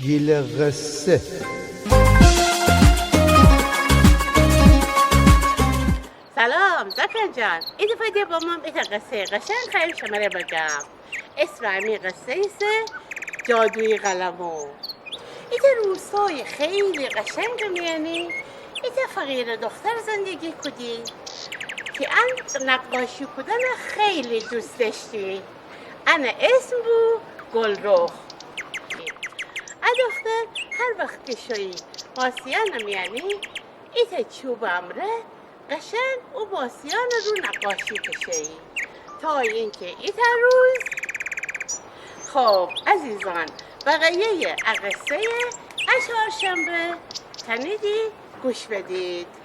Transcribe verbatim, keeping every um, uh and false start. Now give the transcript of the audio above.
گیلٚ قصه. سلام زاکان جان، ایدفعه ده بامؤم ایتأ قصه‌یٚ قشنگ خوأیم شمره بگم. اسمٚ امی قصه ایسه جادویی قلمو. ایتأ روستایٚ خیلی قشنگٚ میأنی ایتأ فقیرٚ دختر زندگی کودی کی ان نقاشی کودن خیلی دوست دأشتی. انٚ اسم بو گلرخ. ا دختر هر وخت کی شویی ماسیانٚ میأنی ایتأ چوبٚ امرأ قشنگ او ماسیانٚ رو نقاشی کشه‌یی تا اینکه ایتأ روز. خب عزیزان، بقیه‌یٚ ا قصه‌یٚ ا چهارشنبه تأنیدی گوش بدید.